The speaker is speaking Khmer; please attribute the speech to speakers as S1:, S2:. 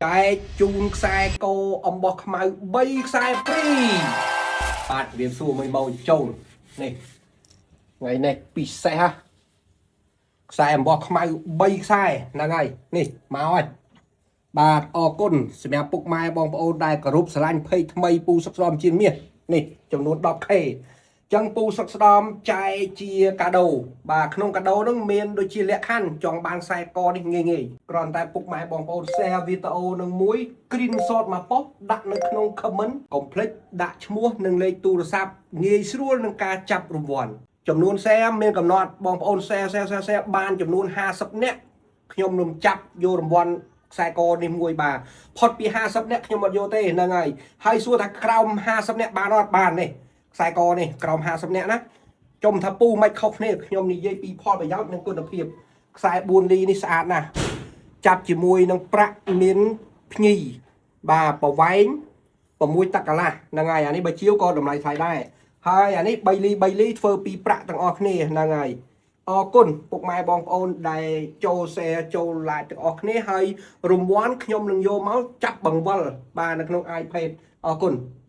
S1: ចែកជូនខ្សែកអំបោះខ្មៅ3ខ្សែ free បាទជំរាបសួរមួយមកចូលនេះថ្ងៃនេះពិសេសហ៎ខ្សែអំបោះខ្មៅ3ខ្សែហ្នឹងហើយនេះមកហើយបាទអរគុណសម្រាប់ពុកម៉ែបងប្អូនដែលគោរពស្រឡាញ់ page ថ្មីពូសុកស្ដំជាមាសនេះចំនួន 10K ចឹងពូសុកស្ដំចែកជាកាដូបាទក្នុងកាដូហ្នឹងមានដូចជាលក្ខខណ្ឌចង់បានខ្សែកនេះងាយងាយគ្រាន់តែពុកម៉ែបងប្អូន share វីដេអូនឹងមួយ screenshot មកប៉ុស្ដាក់នៅក្នុង comment កុំភ្លេចដាក់ឈ្មោះនិងលេខទូរស័ព្ទងាយស្រួលនឹងការចាប់រង្វាន់ចំនួន share មានកំណត់បងប្អូន share share share share បានចំនួន50នាក់ខ្ញុំនឹងចាប់យករង្វាន់ខ្សែកនេះមួយបាទផុតពី50នាក់ខ្ញុំអត់យកទេហ្នឹងហើយហើយសួរថាក្រោម50នាក់បានអត់បាននេះ ខ្សែកនេះក្រោម50នាក់ណាចុំថាពូមិនខុសគ្នាខ្ញុំនិយាយពីផលប្រយោជន៍និងគុណភាពខ្សែ4លីនេះស្អាតណាស់ចាប់ជាមួយនឹងប្រាក់មានភ្ញីបាទប្រវែង6តកន្លះហ្នឹងហើយអានេះបើជាវក៏តម្លៃថ្លៃដែរហើយអានេះ3លី3លីធ្វើពីប្រាក់ទាំងអស់គ្នាហ្នឹងហើយអរគុណពុកម៉ែបងប្អូនដែលចូល share ចូល like ទាំងអស់គ្នាហើយរង្វាន់ខ្ញុំនឹងយកមកចាប់បង្វិលបាទនៅក្នុង iPad អរគុណ។